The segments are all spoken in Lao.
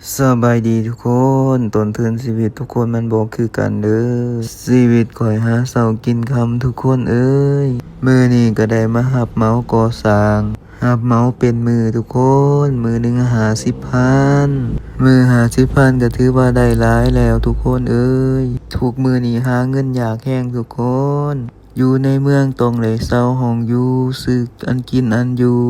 ສະບາຍດີທຸກຄົນ, ຕົ້ນທຶນຊີວິດທຸກຄົນມັນບໍ່ຄືກັນເດີ້. ຊີວິດຂ້ອຍຫາເຊົ້າກິນຄ່ຳທຸກຄົນເອີຍ. ມື້ນີ້ກໍໄດ້ມາຮັບເໝົາກໍ່ສ້າງ, ຮັບເໝົາເປັນມື້ທຸກຄົນ, ມື້ໜຶ່ງຫ້າສິບພັນ. ມື້ຫ້າສິບພັນກໍຖືວ່າໄດ້ຫຼາຍແລ້ວທຸກຄົນເອີຍ. ທຸກມື້ນີ້ຫາເງິນຍາກແຮງທຸກຄົນ. ຢູ່ໃນເມືອງຕ້ອງໄດ້ເຊົ່າຫ້ອງຢູ່, ຊື້ອັນກິນອັນຢູ່,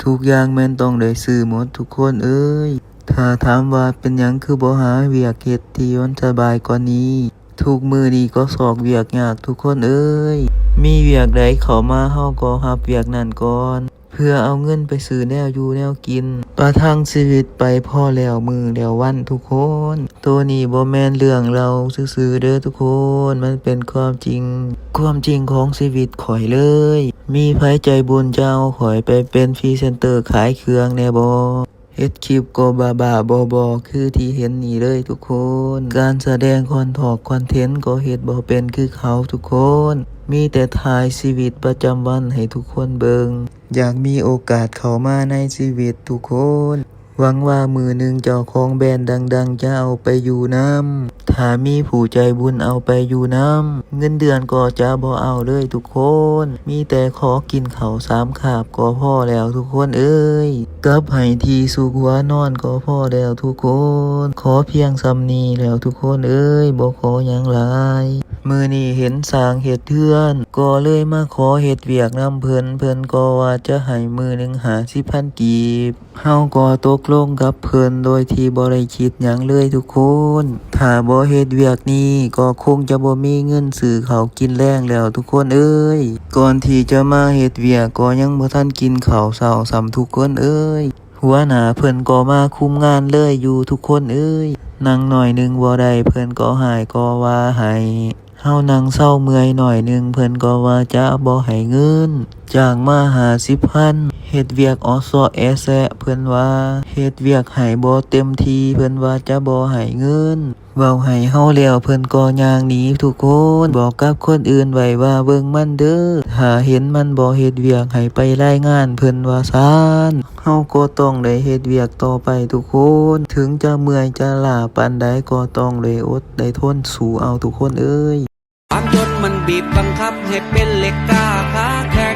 ທຸກຢ່າງແມ່ນຕ້ອງໄດ້ຊື້ໝົດທຸກຄົນເອີຍ. ຖ້າຖາມວ່າເປັນຫຍັງຄືບໍ່ຫາວຽກເຮັດທີ່ມັນສະບາຍກວ່ານີ້? ທຸກມື້ນີ້ກໍຊອກວຽກຍາກທຸກຄົນເອີຍ. ມີວຽກໃດເຂົ້າມາເຮົາກໍຮັບວຽກນັ້ນກ່ອນ ເພື່ອເອົາເງິນໄປຊື້ແນວຢູ່ແນວກິນ, ປະທັງຊີວິດໄປພໍແລ້ວມື້ແລ້ວວັນທຸກຄົນ. ໂຕນີ້ບໍ່ແມ່ນເລື່ອງເລົ່າຊື່ໆເດີ້ທຸກຄົນ, ມັນເປັນຄວາມຈິງ, ຄວາມຈິງຂອງຊີວິດຂ້ອຍເລີຍ. ມີໃຜໃຈບຸນຈະເອົາຂ້ອຍໄປເປັນພຣີເຊັນເຕີຂາຍເຄື່ອງແດ່ບໍ່? ເຮັດຄລິບກໍບ້າໆບໍ່ໆຄືທີ່ເຫັນນີ້ເລີຍທຸກຄົນ. ການສະແດງຄອນທອກຄອນເທັນກໍເຮັດບໍ່ເປັນຄືເຂົາທຸກຄົນ. ມີແຕ່ຖ່າຍຊີວິດປະຈຳວັນໃຫ້ທຸກຄົນເບິ່ງ. ຢາກມີໂອກາດເຂົ້າມາໃນຊີວິດທຸກຄົນ. ຫວັງວ່າມື້ໜຶ່ງເຈົ້າຂອງແບຣນດັງໆຈະເອົາໄປຢູ່ນຳ. ຖ້າມີຜູ້ໃຈບຸນເອົາໄປຢູ່ນຳ, ເງິນເດືອນກໍຈະບໍ່ເອົາເລີຍທຸກຄົນ. ມີແຕ່ຂໍກິນເຂົ້າສາມຄາບກໍພໍແລ້ວທຸກຄົນເອີຍ. ກັບໃຫ້ທີ່ຊຸກຫົວນອນກໍພໍແລ້ວທຸກຄົນ. ຂໍພຽງສ່ຳນີ້ແລ້ວທຸກຄົນເອີຍ, ບໍ່ຂໍຫຍັງຫຼາຍ. ມື້ນີ້ເຫັນຊ່າງເຮັດເຮືອນ, ກໍເລີຍມາຂໍເຮັດວຽກນຳເພິ່ນ, ເພິ່ນກໍວ່າຈະໃຫ້ມື້ໜຶ່ງຫ້າສິບພັນກີບ. ເຮົາກໍຕົກລົງກັບເພິ່ນໂດຍທີ່ບໍ່ໄດ້ຄິດຫຍັງເລີຍທຸກຄົນ. ຖ້າບໍ່ເຮັດວຽກນີ້ກໍຄົງຈະບໍ່ມີເງິນຊື້ເຂົ້າກິນແລງແລ້ວທຸກຄົນເອີຍ. ກ່ອນທີ່ຈະມາເຮັດວຽກກໍຍັງບໍ່ທັນກິນເຂົ້າເຊົ້າຊ້ຳທຸກຄົນເອີຍ. ຫົວໜ້າເພິ່ນກໍມາຄຸມງານເລີຍຢູ່ທຸກຄົນເອີຍ. ນັ່ງໜ້ອຍໜຶ່ງບໍ່ໄດ້ ເພິ່ນກໍຮ້າຍກໍວ່າໃຫ້. ເຮົານັ່ງເຊົາເມື່ອຍໜ້ອຍໜຶ່ງ ເພິ່ນກໍວ່າຈະບໍ່ໃຫ້ເງິນ. ຈ້າງມາຫ້າສິບພັນ ເຮັດວຽກເອາະເຊາະແອະແຊະ ເພິ່ນວ່າເຮັດວຽກໃຫ້ບໍ່ເຕັມທີ່ ເພິ່ນວ່າຈະບໍ່ໃຫ້ເງິນ. ເວົ້າໃຫ້ເຮົາແລ້ວ ເພິ່ນກໍຍ່າງໜີທຸກຄົນ. ບອກກັບຄົນອື່ນໄວ້ວ່າເບິ່ງມັນເດີ້ ຖ້າເຫັນມັນບໍ່ເຮັດວຽກໃຫ້ໄປລາຍງານ ເພິ່ນວ່າຊັ້ນ. ເຮົາກໍຕ້ອງໄດ້ເຮັດວຽກຕໍ່ໄປທຸກຄົນ. ເຖິງຈະເມື່ອຍຈະລ້າປານໃດ ກໍຕ້ອງໄດ້ອົດໄດ້ທົນສູ້ເອົາທຸກຄົນເອີຍ. ຄວາມຈົນມັນບີບບັງຄັບໃຫ້ເປັນເຫຼັກກ້າຂາແຂງ.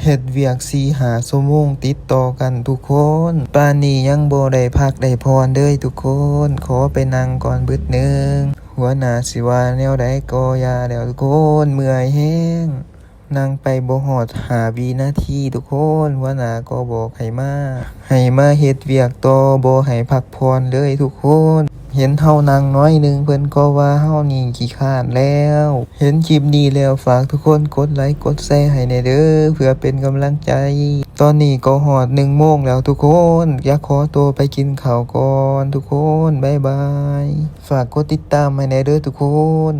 ເຮັດວຽກສີ່ຫ້າຊົ່ວໂມງຕິດຕໍ່ກັນທຸກຄົນ. ປານນີ້ຍັງບໍ່ໄດ້ພັກໄດ້ຜ່ອນເລີຍທຸກຄົນ. ຂໍໄປນັ່ງກ່ອນບຶດໜຶ່ງ. ຫົວໜ້າຊິວ່າແນວໃດກໍຢ່າແລ້ວທຸກຄົນ, ເມື່ອຍແຮງ. ນັ່ງໄປບໍ່ຮອດຫ້າວິນາທີທຸກຄົນ, ຫົວໜ້າກໍບອກໃຫ້ມາ, ໃຫ້ມາເຮັດວຽກຕໍ່, ບໍ່ໃຫ້ພັກຜ່ອນເລີຍທຸກຄົນ. ເຫັນເຮົານັ່ງໜ້ອຍໜຶ່ງ ເພິ່ນກໍວ່າເຮົານີ້ຂີ້ຄ້ານແລ້ວ. ເຫັນຄລິບນີ້ແລ້ວ ຝາກທຸກຄົນກົດໄລກົດແຊໃຫ້ແດ່ເດີ້ ເພື່ອເປັນກຳລັງໃຈ. ຕອນນີ້ກໍຮອດໜຶ່ງໂມງແລ້ວທຸກຄົນ, ຢາກຂໍຕົວໄປກິນເຂົ້າກ່ອນທຸກຄົນ, ບາຍບາຍ. ຝາກກົດຕິດຕາມໃຫ້ແດ່ເດີ້ທຸກຄົນ.